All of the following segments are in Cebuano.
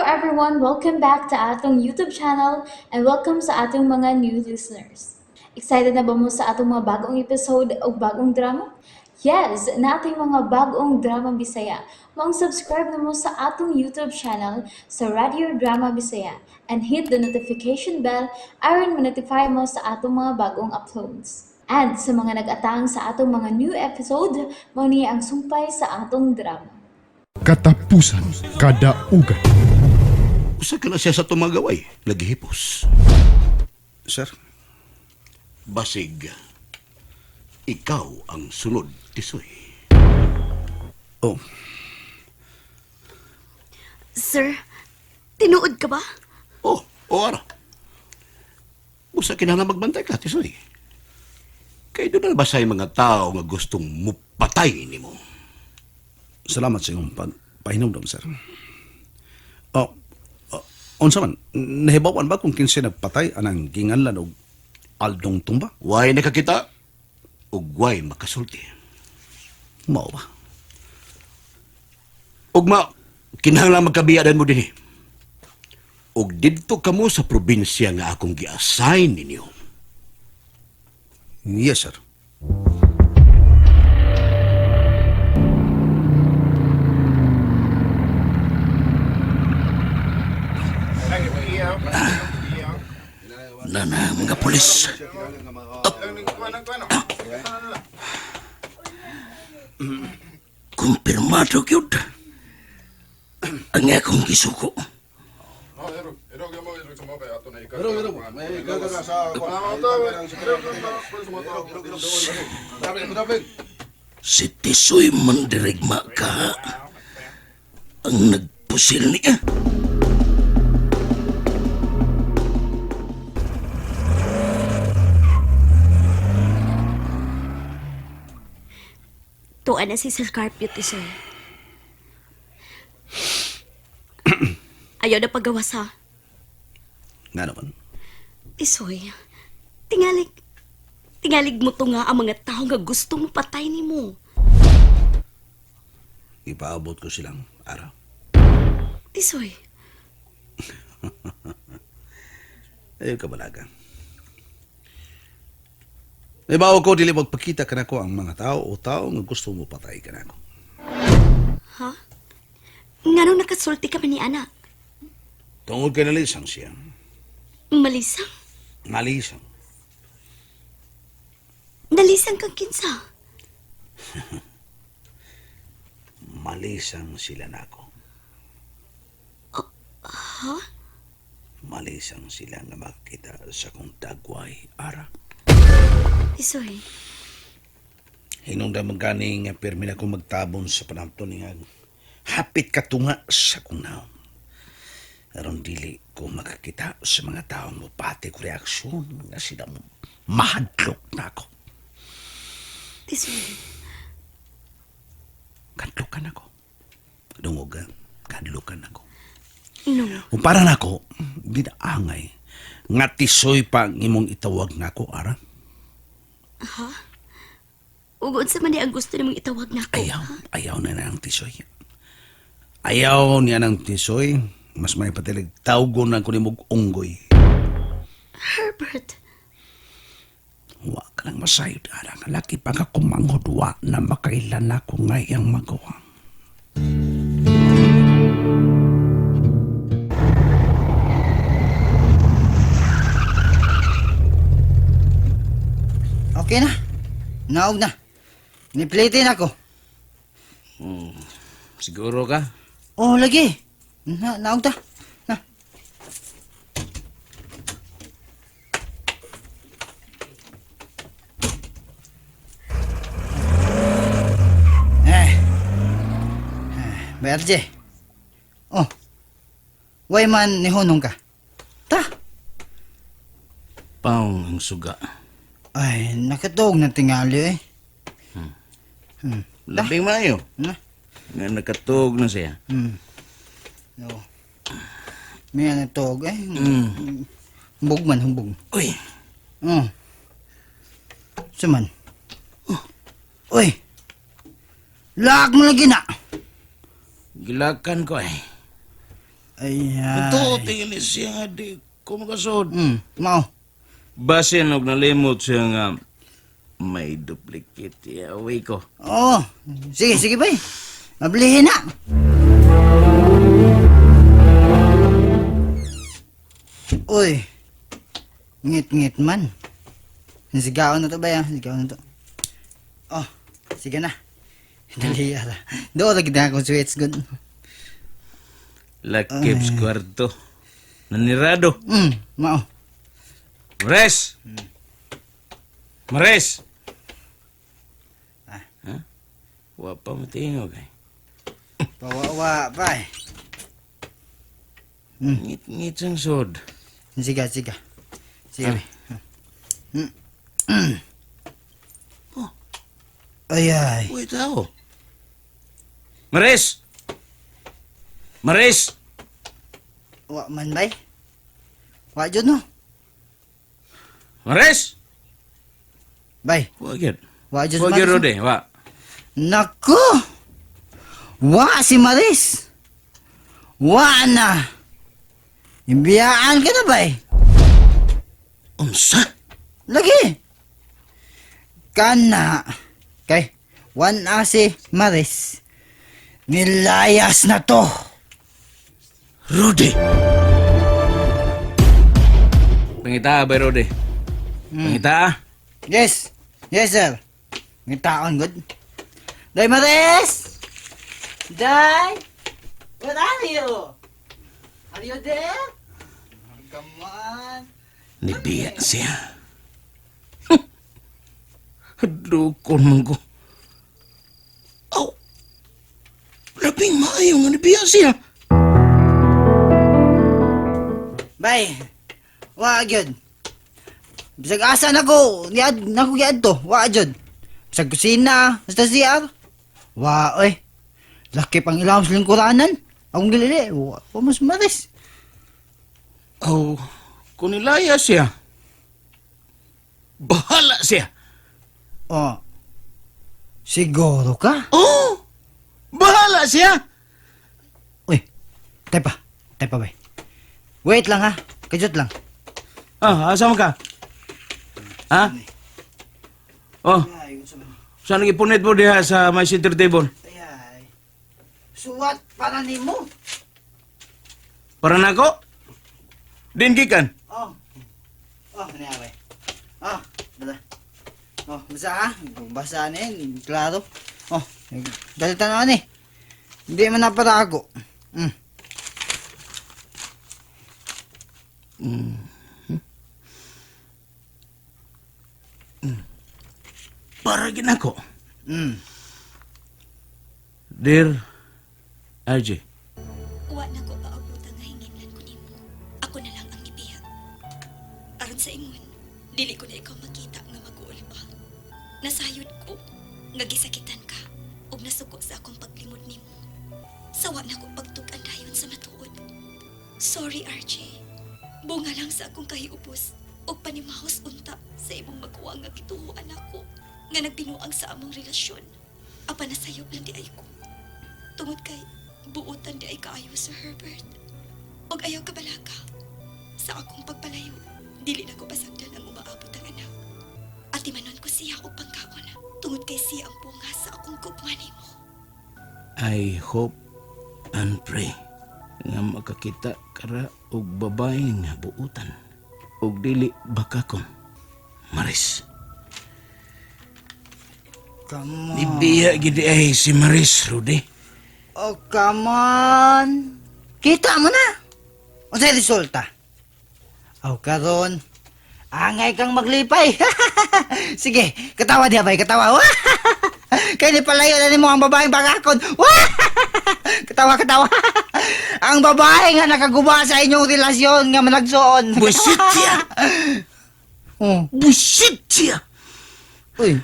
everyone! Welcome back to atong YouTube channel and welcome sa atong mga new listeners. Excited na ba mo sa atong mga bagong episode o bagong drama? Yes, nating mga bagong drama Bisaya. Maong subscribe na mo sa atong YouTube channel sa Radio Drama Bisaya and hit the notification bell aron ma-notify mo sa atong mga bagong uploads. And sa mga nag-atang sa atong mga new episode, mao ni ang sumpay sa atong drama. Katapusan Kadaugan. Usa ka na siya sa tumagaway, naghihipos. Sir, Basig, ikaw ang sunod, Tisoy. Oh, Sir, tinuod ka ba? Oh, oh, ara. Usa kinahanglan magbantay ka, Tisoy. Kay doon na ba sa'y mga tao nga gustong mupatay nimo? Salamat sa iyong pagpahinumdom, sir. Oh, oh, unsa man, nahibawan ba kung kinsay nagpatay anang ginganlan og Aldong Tumba? Way nakakita, ug way makasulti. Mao ba? Ugma, kinahanglan magkabiyadan mo dinhi. Ug didto kamo sa probinsya nga akong gi-assign ninyo. Yes, sir. Nana, mga pulis. Kumpirmado gyud. Ang akong gisuko. Si Tisoy mandirigma ka. Ang nagpusil niya. Tuan na si Sir Carpio, sir. Ayaw na pagawas ha. Nga naman. Tisoy, tingalig, tingalig mo to nga ang mga tao nga gusto mo patay ni mo. Ipaabot ko silang araw. Tisoy, Ayaw ka balaga. Nabaw ko, dili magpakita ka nako ang mga tao o tao nga gusto mo patay ka nako. Ha? Nganong nakasulti ka man ni ana? Tungod kay nalisang siya. Malisang? Malisang. Nalisang kang kinsa? Malisang sila nako. Ha? Malisang sila nga makita sa kong dagway, ara. Tisoy, Hinungdan man gani nga pirmi na akong magtabon sa panamton nga hapit katunga sa kong naon. Aron dili ko makakita sa mga taong mupati ko reaksyon nga sila mo mahadlok na ako. Tisoy, Kadlukan ako. Dungog ka, kadlukan ako. No. Kung para nako, di na angay. Nga tisoy pa ang imong itawag nako, ara. Ha? Ug unsa man di ang gusto nimong itawag nako? Ayaw, ayaw na na ang tisoy. Ayaw niya ng tisoy. Mas may patilig tawgon na ko ni mong unggoy. Herbert, Wa ka lang masayod, ara. Nga laki pa nga kumanghod, wa na makailan ako ngayang magawa. Okay na. Naog na. Niplitin ako. Siguro ka? Oh, lagi. Na, naog ta. Na. Eh. Eh, Bay RJ. Oh. Way man nihunong ka. Ta. Paong ang suga. Ay, nakatuog na tingali eh. Labing maayo. Na. Nga nakatug na siya. No. May ano tuog eh. Humbog man, humbog. Uy, Oh. Suman. Uy. Laak mo lagi na. Gilakan ko eh. Ay, ay. Totoo tingali siya nga di ko makasod. Mao. Basin og nalimot siya nga may duplicate away ko. Oo. Sige, sige bay. Mablihin na. Uy. Ngit-ngit man. Sigaon na to bay ah. Sigaon na to. Oh, sige na. Dali ara. Doon lagi na akong sweets good. Lakip sa kwarto. Nanirado. Mao. Mares! Mares! Ah. Ha? Wa pa matingog eh. Pawawa pa eh. Ngit-ngit sang sod. Sige, sige. Sige. Ah. Bay. Mm. Oh. Ay, ay. Uy, tao. Mares! Mares! Wa man bay. Wa jud no. Mares! Bay, Wa gyud. wa jud Wa Maris, gyud no? Rode, wa. Nako! Wa si Maris! Wa na! Imbiyaan ka na ba eh? Unsa? Lagi! Kana! Kay, wan na si Maris. Nilayas na to! Rudy! Pangita ba Rode? Pangita? Yes! Yes, sir! Ngitaon, good. Day Maris! Day! Where are you? Are you there? Come on. Nibiya siya. Dukon man ko. Aw! Labing maayo nga nibiya siya. Bay, wa gyud. Bisag asa nako, niad nako giadto, wa gyud. Bisag kusina, sa CR. Wa oy. Laki pang ilawom sa lingkuranan. Akong gilili, wa, wa mas maris. Aw, kung nilaya siya, bahala siya. Oh. Siguro ka? Oh! Bahala siya! Uy, tay pa. Tay pa bay. Wait lang ha. Kajut lang. Ah, asa man ka? Ha? Oh, Ay, unsa man. saan gipunit mo diha sa may center table? Ay, ay. Suwat para nimo. Para nako? Din gikan. Oh. Oh, niya bay. Oh, dala. Oh, basa ha. Basa na yun. Klaro. Oh, dalita na eh. Hindi man na para ako. Para ginako. Dear RJ, Wa na ko paabutan nga hinginlan ko nimo. Ako na lang ang nibiya. Aron sa ingon, dili ko na ikaw makita nga maguol pa. Nasayod ko nga gisakitan ka ug nasuko sa akong paglimod nimo. Sawa na ko pagtug-an dayon sa matuod. Sorry, RJ. Bunga lang sa akong kahiubos ug panimahos unta sa imong maguwang nga gituoan ako nga nagbinuang sa among relasyon. Apan nasayop lang di ay ko. Tungod kay buotan di ay kaayo Sir Herbert. Og ayaw kabalaka. Sa akong pagpalayo, dili na ko pasagdan ang umaabot ang anak. Atimanon ko siya og pangkaon tungod kay siya ang bunga sa akong gugma nimo. I hope and pray nga makakita kara og babae nga buutan og dili bakakon. Maris. Come on. Nibiya gid ay si Maris, Rudy. Oh, come on. Kita mo na. Unsay resulta? Aw, karon. Angay kang maglipay. Sige, katawa diha bay, katawa. Kay ni palayo na nimo ang babaeng bakakon. Katawa, katawa. Ang babae nga nakaguba sa inyong relasyon nga managsuon. Busit siya! Oh. Busit siya! Uy,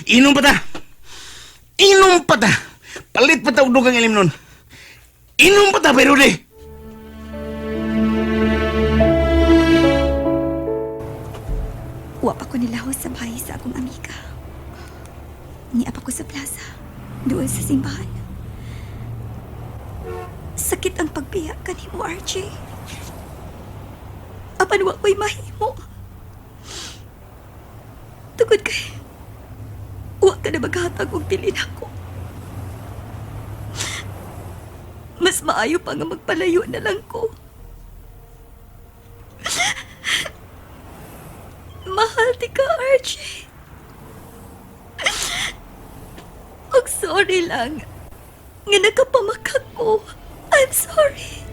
Inom pa ta! Inom pa ta! Palit pa ta og dugang ilim nun. Inom pa ta, bay Rudy! Wa pa ko nilahos sa bahay sa akong amiga. Niap ako sa plaza, doon sa simbahan. Sakit ang pagbiya kanimo, RJ. Apan wa ko'y mahimo. Tungod kay wa ka na maghatag og bilin ako. Mas maayo pa nga magpalayo na lang ko. Mahal ti ka, RJ. Og sorry lang. Nga nakapamakak ko. I'm sorry.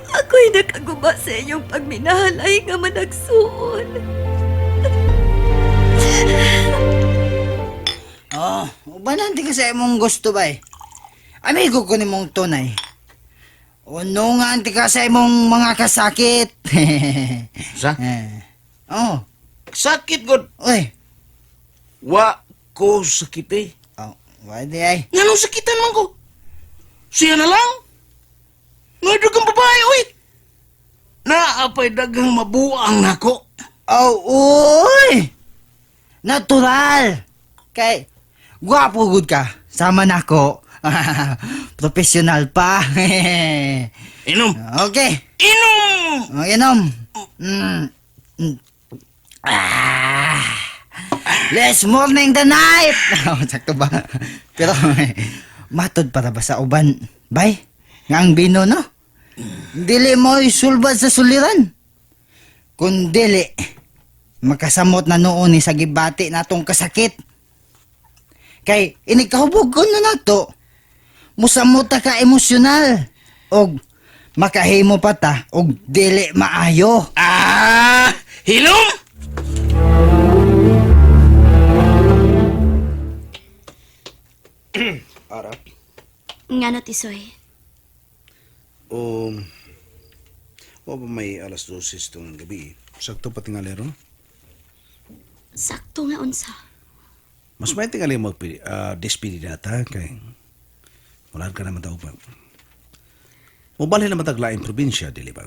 Ako'y nakaguba sa inyong pagminahalay nga managsuon. Oh, ubanan di ka sa imong gusto bay. Amigo ko nimong tunay. Unungan ti ka sa imong mga kasakit. Sa? Eh. Oh, Sakit god. uy. Wa ko sakit eh. Oh, wa di ay. Nganong sakitan man ko? Siya na lang. Nga dagang babae, uy. Naapay dagang mabuang nako. Oh, uy! Natural! Kay, gwapo gud ka. Sama nako. Professional pa. Inom. Okay. Inom! Oh, inom. Mm. Mm. Ah. Less morning the night. Oh, sakto ba? Pero matod para ba sa uban? Bay, nga ang bino no? Dili mo isulbad sa suliran. Kung dili, makasamot na noon ni sa gibati natong kasakit. Kay inikahubog ko na nato. Musamot ta ka emosyonal. Og makahimo pa ta og dili maayo. Ah! Hilom! Ara. Nga no, Tisoy. Wa ba may alas 12 itong gabi? Sakto pa tingali ron. Sakto nga unsa. Mas may tingali mag despedida ta kay wala ka naman tao pa. Mubalhin naman taglaing probinsya, dili ba?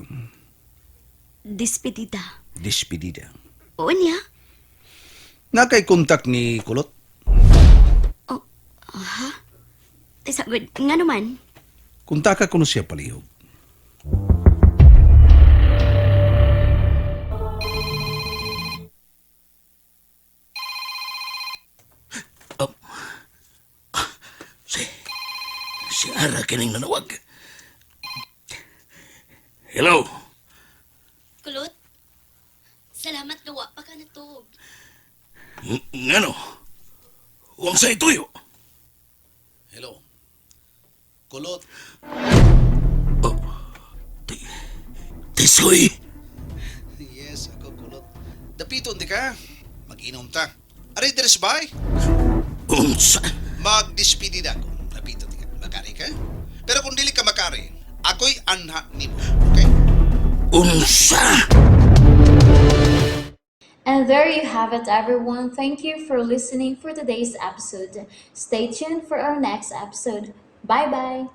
Despedida. Despedida. Oo niya. Na kay kontak ni Kulot? Oh, aha. Tisa, good. Nga naman. Kuntaka kuno siya palihog. Si Ara kining nanawag. Hello? Kulot, salamat nga wa pa ka natug. Ngano? Huwag sa ituyo. Hello. Kulot. Oh, Tisoy! Yes, ako Kulot. Dapiton di ka. Mag-inom ta. Ari deres bay. Unsa? Magdespedida ko. Dapiton di ka. Makari ka. Pero kung dili ka makari, ako'y anha nimo. Okay? Unsa? And there you have it, everyone. Thank you for listening for today's episode. Stay tuned for our next episode. Bye bye.